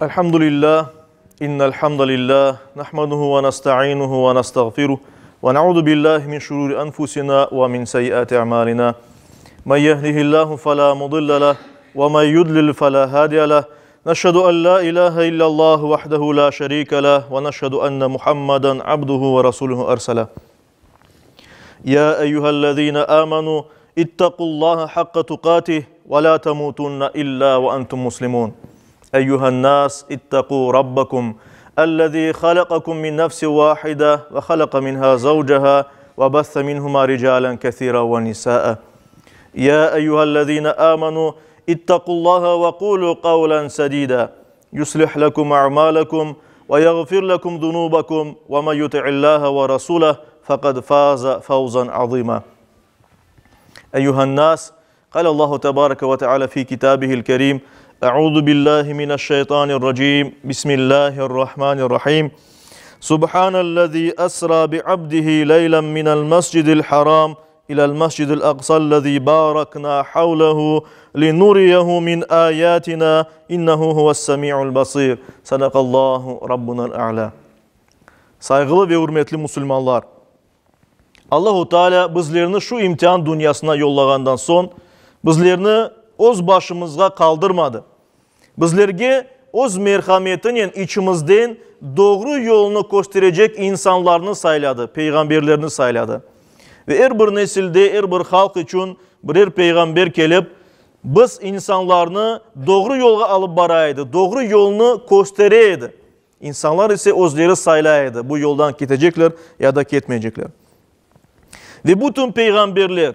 Elhamdülillah, innel hamdalillah, nahmaduhu ve nestainuhu ve nestağfiruh ve nauzu billahi min şururi enfusina ve min seyyiati a'malina. Men yehdihillahu fela mudille leh ve men yudlil fela hadiye leh. Neşhedü en la ilahe illallah vahdehu la şerike leh ve neşhedü enne Muhammeden abduhu ve resuluhu ersele. Ya eyyühellezine amenu ittakullaha hakka tukatih ve la temutunne illa ve entum muslimun. Eyyühen nas ittaku rabbakum ellezî halakakum min nefsin vahide ve halaka minha zavcaha ve besse minhuma ricalen kesira ve nisaa. Ya eyyühellezine amenu ittakullaha ve kulu kavlen sedida. Yuslih lekum a'malekum ve yagfir lekum zunubakum ve men yuti'illaha ve rasulah fekad faza fawzan azima. Eyyühen nas, قال الله تبارك وتعالى في كتابه الكريم أعوذ بالله من الشيطان الرجيم بسم الله الرحمن الرحيم سبحان الذي أسرى بعبده ليلا من المسجد الحرام إلى المسجد الأقصى الذي باركنا حوله لنريه من آياتنا إنه هو السميع البصير صدق الله ربنا الأعلى Sayğılı ve ürmetli musulmanlar! Allahu Teala bizlerni şu imtian dünyasına yollağandan soñ, bizlerni öz başımızğa qaldırmadı. Bizlerge öz merhametinen içimizden doğru yolnı kösterecek insanlarnı sayladı, peyğamberlerni sayladı. Ve er bir nesilde, er bir halq içün birer peyğamber kelip, biz insanlarnı doğru yolğa alıp bara edi, doğru yolnı köstere edi. İnsanlar ise özleri saylay edi, bu yoldan ketecekler ya da ketmeycekler. Ve bütün peyğamberler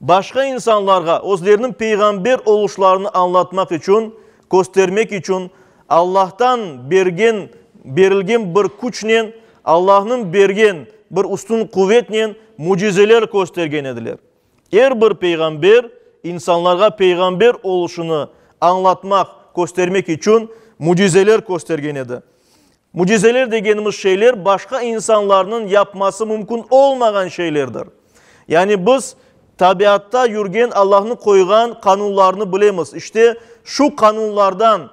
başqa insanlarğa özleriniñ peyğamber oluşlarını añlatmaq içün, köstermek içün Allahtan bergen, berilgen bir küçnen, Allahnıñ bergen bir üstün quvetnen mücizeler köstergen ediler. Er bir peyğamber insanlarğa peyğamber oluşını añlatmaq, köstermek içün mücizeler köstergen edi. Mücizeler degenimiz şeyler başqa insanlarnıñ yapması mümkün olmağan şeylerdir. Yani biz tabiatta yürgen Allahnıñ qoyğan qanunlarını bilemiz. İşte şu qanunlardan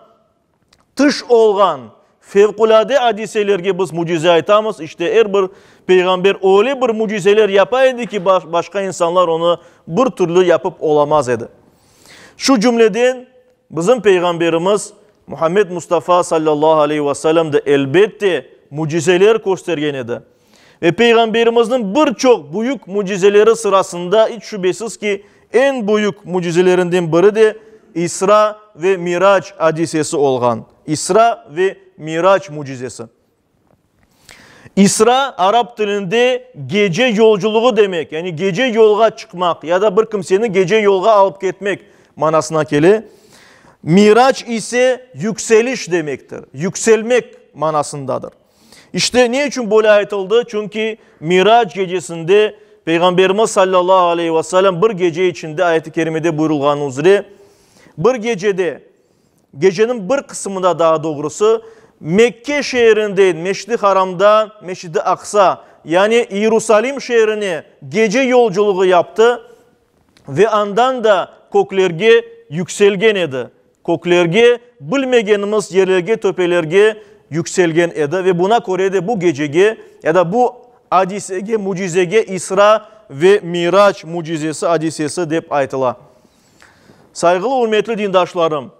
tış olğan fevqulâde adiselerge biz mücize aytamız. İşte er bir peyğamber öyle bir mücizeler yapa edi ki, başqa insanlar onı bir türlü yapıp olamaz edi. Şu cümleden bizim peyğamberimiz Muhammed Mustafa sallallahu aleyhi ve sellem de elbette mücizeler köstergen edi. Ve Peyğamberimizniñ bir çoq büyük mücizeleri sırasında iç şübesiz ki, eñ büyük mücizelerinden biri de İsra ve Mirac adisesi olğan, İsra ve Mirac mücizesi. İsra, arap tilinde gece yolculuğı demek, yani gece yolğa çıqmaq ya da bir kimseni gece yolğa alıp ketmek manasına kele. Mirac ise yükseliş demektir, yükselmek manasındadır. İşte, ne içün böyle aytıldı? Çünki Mirac gecesinde Peyğamberimiz sallallahu aleyhi ve sellem bir gece içinde, ayet-i kerimede buyurulğanı üzre, bir gecede, geceniñ bir qısımında daa doğrusı, Mekke şeerinden, Mescid-i Haramdan Mescid-i Aqsa, yani İyerusalim şeerine gece yolculuğı yaptı ve andan da köklerge yükselgen edi. Köklerge, bilmegenimiz yerlerge, töpelerge yükselgen edi ve buna köre de bu gecege ya da bu adisege, mücizege İsra ve Mirac mücizesi, adisesi dep aytıla. Sayğılı, ürmetli dindaşlarım!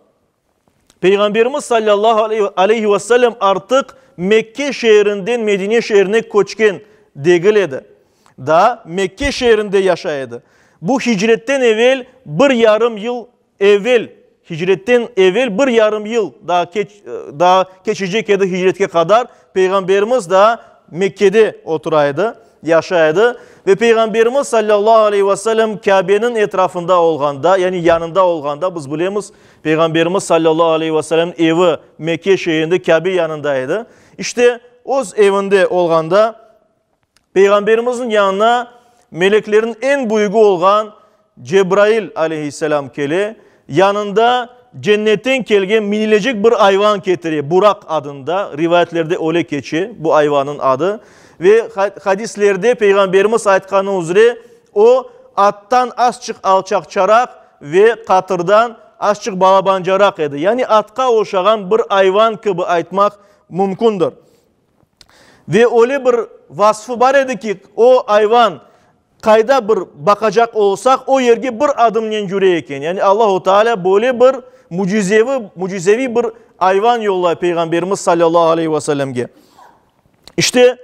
Peyğamberimiz sallallahu aleyhi ve sellem artıq Mekke şeerinden Medine şeerine köçken degil edi. Daa Mekke şeerinde yaşay edi. Bu hicretten evel bir yarım yıl Evel, hicretten evel bir yarım yıl daa keç, daa keçecek edi hicretke qadar, Peyğamberimiz daa Mekkede otura edi, yaşay edi. Ve Peyğamberimiz sallallahu aleyhi ve sellem Kâbeniñ etrafında olğanda, yani yanında olğanda, biz bilemiz, Peyğamberimiz sallallahu aleyhi ve sellemniñ evi Mekke şeerinde Kâbe yanında edi. İşte, öz evinde olğanda, Peyğamberimizniñ yanına meleklerniñ eñ büyügi olğan Cebrail aleyhisselâm kele, yanında cennetten kelgen minilecek bir ayvan ketire, Buraq adında, rivayetlerde öyle keçe bu ayvanıñ adı, ve hadislerde Peyğamberimiz aytqanı üzre, o, attan azçıq alçaqçaraq ve qatırdan. azçıq balabancaraq edi. Yani atqa oşağan bir ayvan kibi aytmaq mümkündir. Ve öyle bir vasfı bar edi ki, o ayvan qayda bir baqacaq olsaq, o yerge bir adımnen yüre eken. Yani Allahu Teala böyle bir mücizevi, mücizeviy bir ayvan yollay Peyğamberimiz sallallahu aleyhi ve sellemge. İşte,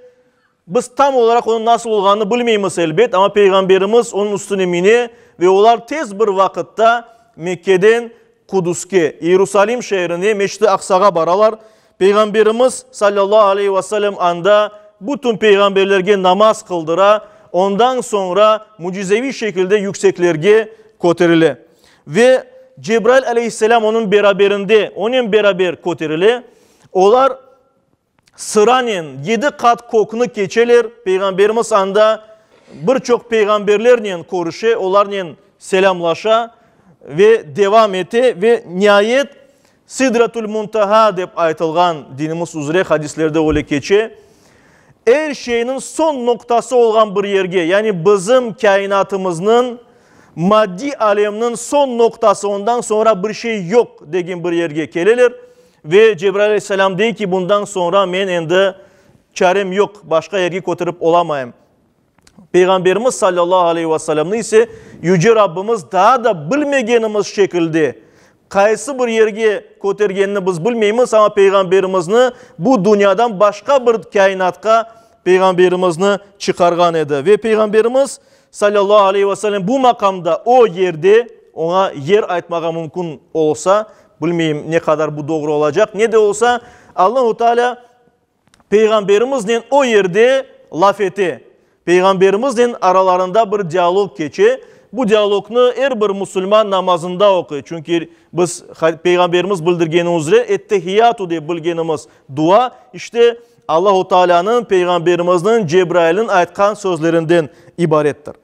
biz tam olaraq onıñ nasıl olğanını bilmeymiz, elbet, amma Peyğamberimiz onıñ üstüne mine ve olar tez bir vaqıtta Mekkeden Quduske, İyerusalim şeerine, Meçid-i Aqsağa baralar. Peyğamberimiz, salâllahu aleyhi ve sellem, anda bütün peyğamberlerge namaz qıldıra, ondan soñra mücizeviy şekilde yükseklerge köterile. Ve Cebrail aleyhisselâm onıñ beraberinde, onen beraber köterile. Olar sıranen yedi qat kökni keçeler. Peyğamberimiz anda bir çoq peyğamberlernen körüşe, olarnen selâmlaşa ve devam ete ve niayet Sidratül Muntaha dep aytılğan, dinimiz üzre hadislerde öyle keçe, er şeyniñ soñ noqtası olğan bir yerge, yani bizim kâinatımıznıñ, maddiy alemniñ soñ noqtası, ondan soñra bir şey yoq degen bir yerge keleler ve Cebrail aleyhisselâm dey ki, bundan soñra men endi çarem yoq, başqa yerge köterip olamayım. Peyğamberimiz sallallahu aleyhi ve sellemni ise Yüce Rabbimiz daa da bilmegenimiz şekilde, qaysı bir yerge kötergenini biz bilmeymiz, amma Peyğamberimizni bu dünyadan başqa bir kâinatqa Peyğamberimizni çıqarğan edi. Ve Peyğamberimiz sallallahu aleyhi ve sellem bu maqamda, o yerde, oña yer aytmağa mümkün olsa, bilmeyim ne qadar bu doğru olacaq, ne de olsa, Allahu Teala Peyğamberimiznen o yerde laf ete. Peyğamberimiznen aralarında bir dialog keçe. Bu dialognı er bir musulman namazında oquy. Çünki biz Peyğamberimiz bildirgeni üzre Ettehiyatu dep bilgenimiz dua, işte, Allahu Taalânıñ, Peyğamberimizniñ, Cebrailniñ aytqan sözlerinden ibarettir.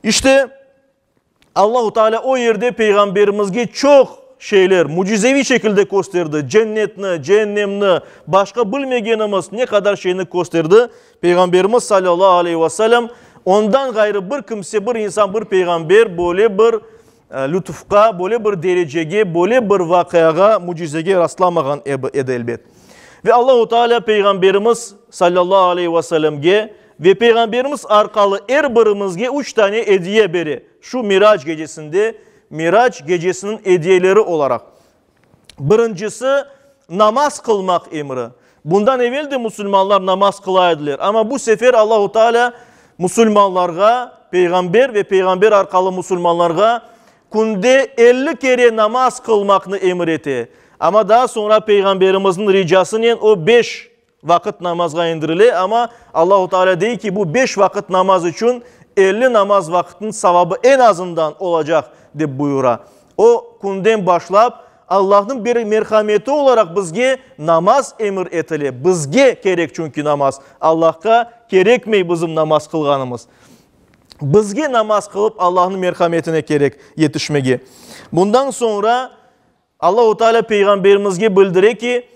İşte, Allahu Teala o yerde Peyğamberimizge çoq şeyler mücizeviy şekilde kösterdi, cennetni, ceennemni, başqa bilmegenimiz ne qadar şeyni kösterdi. Peyğamberimiz salâllahu aleyhi ve sellem, ondan ğayrı bir kimse, bir insan, bir peyğamber böyle bir lütufqa, böyle bir derecege, böyle bir vaqiağa, mücizege rastlamağan edi, elbet. Ve Allahu Teala Peyğamberimiz salâllahu aleyhi ve sellemge Ve Peyğamberimiz arqalı er birimizge üç tane ediye bere, şu Mirac gecesinde, Mirac gecesiniñ ediyeleri olaraq. Birincisi, namaz qılmaq emri. Bundan evel de musulmanlar namaz qıla ediler, amma bu sefer Allahu Teala musulmanlarğa, Peyğamber ve Peyğamber arqalı musulmanlarğa künde 50 kere namaz qılmaqnı emir ete. Amma daa soñra Peyğamberimizniñ ricasınen o beş Vaqıt namazğa endirile, amma Allahu Teala dey ki, bu beş vaqıt namaz içün 50 namaz vaqıtnıñ savabı eñ azından olacaq, dep buyura. O künden başlap, Allahnıñ bir merhameti olaraq bizge namaz emir etile. Bizge kerek çünki namaz, Allahqa kerekmey bizim namaz qılğanımız. Bizge namaz qılıp Allahnıñ merhametine kerek yetişmege. Bundan soñra Allahu Teala Peyğamberimizge bildire ki,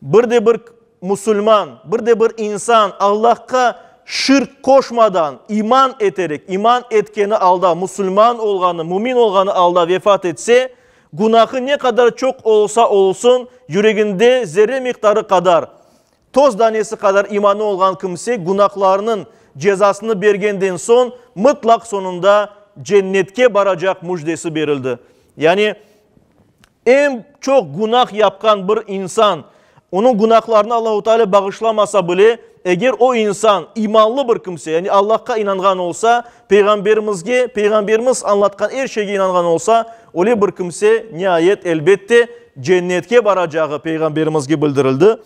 bir de bir musulman, bir de bir insan Allahqa şirk qoşmadan, iman eterek, iman etkeni alda, musulman olğanı, mümin olğanı alda vefat etse, günahı ne qadar çoq olsa olsun, yüreginde zerre miqdarı qadar, toz danesi qadar imanı olğan kimse günahlarınıñ cezasını bergenden soñ, mıtlaq soñunda cennetke baracaq müjdesi berildi. Yani, eñ çoq günah yapqan bir insan, onıñ günahlarını Allahu Teala bağışlamasa bile, eger o insan imanlı bir kimse, yani Allahqa inanğan olsa, Peyğamberimizge, Peyğamberimiz añlatqan er şeyge inanğan olsa, öyle bir kimse, niayet, elbette, cennetke baracağı Peyğamberimizge bildirildi.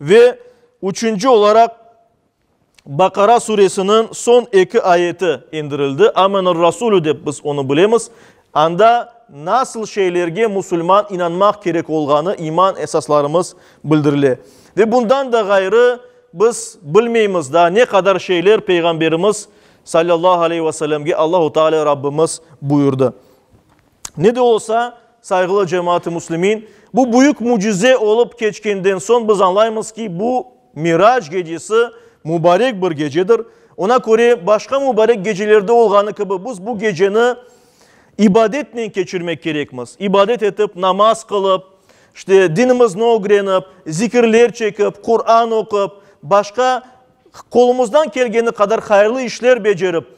Ve üçünci olaraq, Baqara suresiniñ soñ eki ayeti indirildi, Amener-Rasulü dep biz onı bilemiz. Anda nasıl şeylerge musulman inanmaq kerek olğanı, iman esaslarımız bildirile. Ve bundan da ğayrı, biz bilmeymiz daa ne qadar şeyler Peyğamberimiz, salâllahu aleyhi ve sellemge, Allahu Teala Rabbimiz buyurdı. Ne de olsa, sayğılı cemaat-ı müslimin, bu büyük mücize olıp keçkenden soñ biz añlaymız ki, bu Mirac gecesi mübarek bir gecedir. Ona köre, başqa mübarek gecelerde olğanı kibi, biz bu geceni. ibadetnen keçirmek kerekmiz. İbadet etip, namaz qılıp, işte, dinimizni ögrenip, zikirler çekip, Quran oqup, başqa qolumızdan kelgeni qadar hayırlı işler becerip,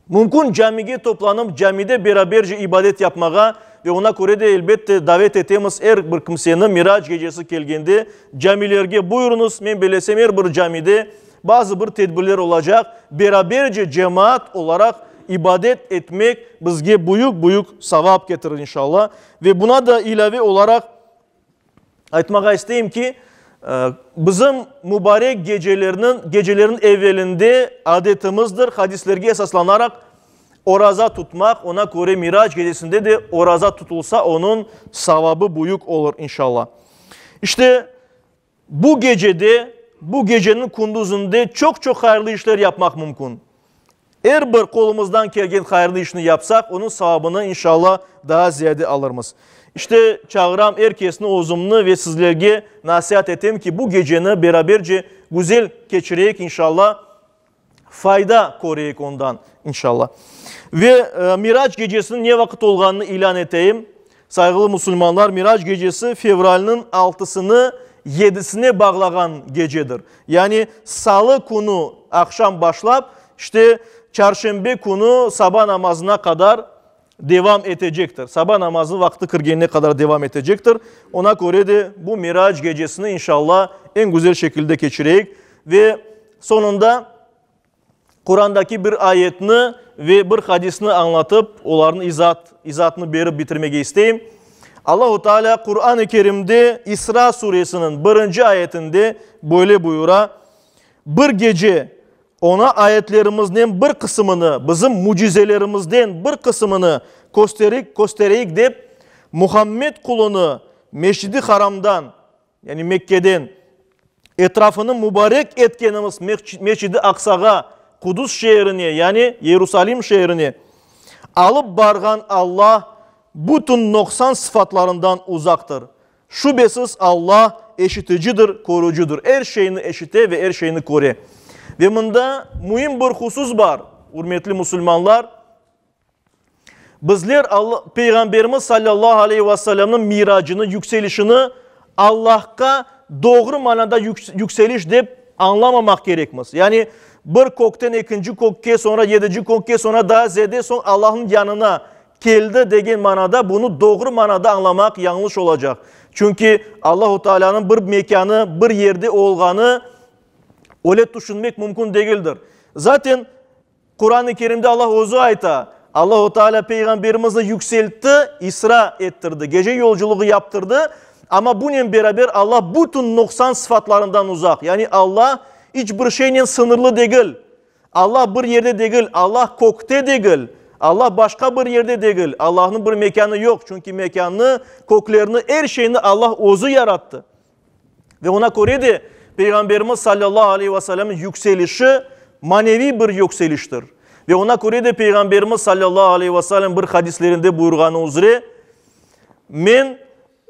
Mümkün camige toplanıp, camide beraberce ibadet yapmağa ve oña köre de, elbette, davet etemiz er bir kimseni Mirac gecesi kelgende camilerge buyurıñız, men belesem, er bir camide bazı bir tedbirler olacaq, beraberce cemaat olaraq ibadet etmek bizge büyük-büyük savap ketirir, inşallah. Ve buna da ilâve olaraq, Aytmağa isteyim ki, bizim mubarek gecelerniñ, gecelerniñ evvelinde adetimizdir, hadislerge esaslanaraq oraza tutmaq, ona köre Mirac gecesinde de oraza tutulsa, onıñ savabı büyük olur, inşallah. İşte, bu gecede, bu geceniñ kündüzinde çoq-çoq hayırlı işler yapmaq mümkün. Er bir qolumızdan kelgen hayırlı işni yapsaq, onıñ savabını, inşallah, daa ziyade alırmız. İşte, çağıram er kesni, özümni ve sizlerge nasiat etem ki, bu geceni beraberce güzel keçireyik, inşallah, fayda köreyik ondan, inşallah. Ve Mirac gecesiniñ ne vaqıt olğanını ilân eteyim. Sayğılı musulmanlar, Mirac gecesi fevralniñ altısını yedisine bağlağan gecedir. Yani salı künü aqşam başlap, işte çarşenbe künü saba namazına qadar devam etecektir. Saba namazı vaqtı kirgenine qadar devam etecektir. Ona köre de bu Mirac gecesini inşallah eñ güzel şekilde keçireyik ve soñunda Qurandaki bir ayetni ve bir hadisni añlatıp, olarnıñ izaat, izaatını berip bitirmege isteyim. Allahu Teala Quran-ı Kerimde İsra suresiniñ birinci ayetinde böyle buyura, Bir gece oña ayetlerimiznen bir qısımını, bizim mücizelerimizden bir qısımını kösterik, köstereyik dep, Muhammed qulunı Mescid-i Haramdan, yani Mekkeden, etrafını mubarek etkenimiz Mescid-i Aqsağa, Qudüs şeerine, yani Yerusalim şeerine, alıp barğan Alla bütün noqsan sıfatlarından uzaqtır. Şübesiz, Alla eşiticidir, körücidir, er şeyni eşite ve er şeyni köre. Ve mında müim bir husus bar, ürmetli musulmanlar, Bizler Peyğamberimiz salâllahu aleyhi ve sellemniñ miracını, yükselişini Allahqa doğru manada yükseliş dep añlamamaq kerekmiz. Yani bir kökten ekinci kökke, soñra yedinci kökke, soñra daa ziyade, soñ Allahnıñ yanına keldi degen manada bunı doğru manada añlamaq yañlış olacaq. Çünki Allahu Tealânıñ bir mekânı, bir yerde olğanı öyle tüşünmek mümkün degildir. Zaten Quran-ı Kerimde Allah özü ayta, Allahu Teala Peyğamberimizni yükseltti, İsra ettirdi, gece yolculuğı yaptırdı, amma bunen beraber Allah bütün nuqsan sıfatlarından uzaq, yani Allah iç bir şeynen sıñırlı degil, Allah bir yerde degil, Allah kökte degil, Allah başqa bir yerde degil, Allahnıñ bir mekânı yoq, çünki mekânnı, köklerni, er şeyni Allah özü yarattı. Ve ona köre de Peyğamberimiz sallallahu aleyhi ve sellemniñ yükselişi maneviy bir yükseliştir. Ve ona köre de Peyğamberimiz sallallahu aleyhi ve sellem bir hadislerinde buyurğanı üzre, Men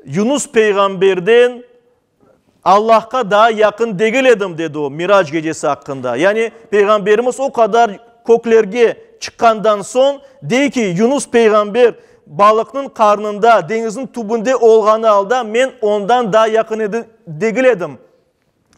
Yunus peyğamberden Allahqa daa yaqın degil edim, dedi o, Mirac gecesi aqqında. Yani Peyğamberimiz o qadar köklerge çıqqandan soñ, dey ki, Yunus peyğamber Balıqnıñ qarnında, deñizniñ tübünde olğanı alda men ondan daa yaqın edi, degil edim,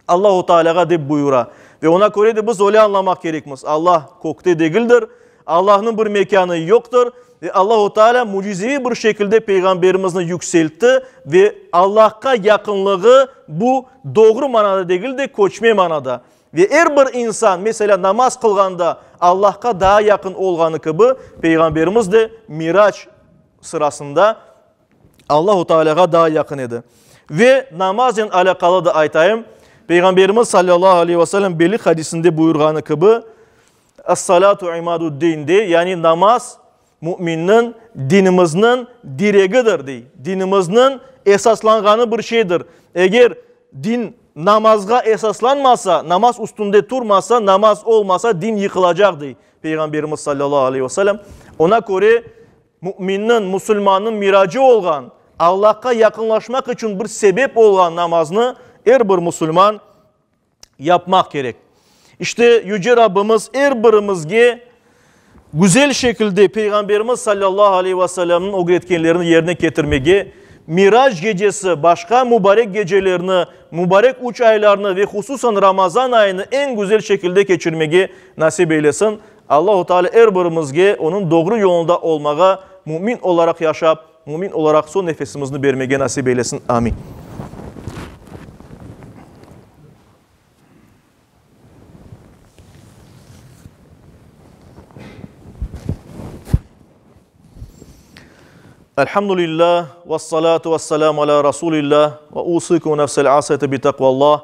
Allahu Tealâğa dep buyura. Ve oña köre de biz öyle añlamaq kerekmiz, Allah kökte degildir, Allahnıñ bir mekânı yoqtır ve Allahu Tealâ mücizeviy bir şekilde Peyğamberimizni yükseltti ve Allahqa yaqınlığı bu doğru manada degil de, köçme manada. Ve er bir insan, meselâ, namaz qılğanda Allahqa daa yaqın olğanı kibi, Peyğamberimiz de Mirac sırasında Allahu Tealâğa daa yaqın edi. Ve namaznen alâqalı da aytayım, Peyğamberimiz salâllahu aleyhi ve sellem belli hadisinde buyurğanı kibi, Es-salâtu imadud-din dey, yani namaz müminniñ, dinimizniñ diregidir, dey. Dinimizniñ esaslanğanı bir şeydir. Eger din namazğa esaslanmasa, namaz üstünde turmasa, namaz olmasa, din yıqılacaq, dey Peyğamberimiz sallallahu aleyhi ve sellem. Ona köre, müminniñ, musulmannıñ miracı olğan, Allahqa yaqınlaşmaq içün bir sebep olğan namaznı er bir musulman yapmaq kerek. İşte, Yüce Rabbimiz er birimizge. Güzel şekilde Peyğamberimiz salâllahu aleyhi ve sellemniñ ögretkenlerini yerine ketirmege, Mirac gecesi, başqa mübarek gecelerni, mübarek üç aylarnı ve hususan Ramazan ayını eñ güzel şekilde keçirmege nasip eylesin. Allahu Teala er birimizge Onıñ doğru yolunda olmağa, mümin olaraq yaşap, mümin olaraq soñ nefesimizni bermege nasip eylesin. Amin. Elhamdülillah, vessalatu vesselamu ala Rasulillah, ve usikum nefsel asiyete bi takvallah.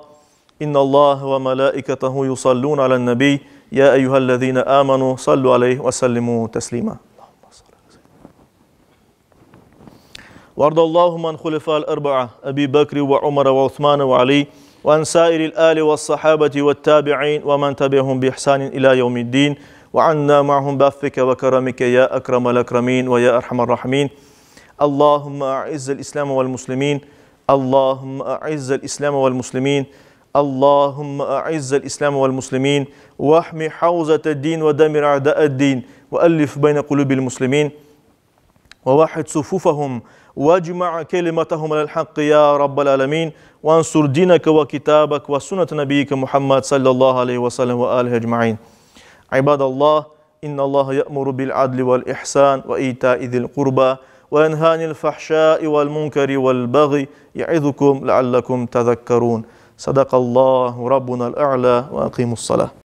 İnnallah ve melaiketehu yusallun alen nebi, ya eyyühellezine amenu sallu aleyhi ve sellimu teslima. وارض اللهم عن خلفاء الأربعة أبي بكر وعمر وعثمان وعلي وعن سائر الآل والصحابة والتابعين ومن تبعهم بإحسان إلى يوم الدين وعنا معهم بعفك وكرمك يا أكرم الأكرمين ويا أرحم الراحمين اللهم أعز الإسلام والمسلمين اللهم أعز الإسلام والمسلمين اللهم أعز الإسلام والمسلمين واحمي حوزة الدين ودمر أعداء الدين وألف بين قلوب المسلمين ووحد صفوفهم واجمع كلمتهم على الحق يا رب العالمين وانصر دينك وكتابك وسنة نبيك محمد صلى الله عليه وسلم وآله أجمعين عباد الله إن الله يأمر بالعدل والإحسان وإيتاء ذي القربى وينهى عن الفحشاء والمنكر والبغي يعظكم لعلكم تذكرون صدق الله ربنا الأعلى وأقيموا الصلاة.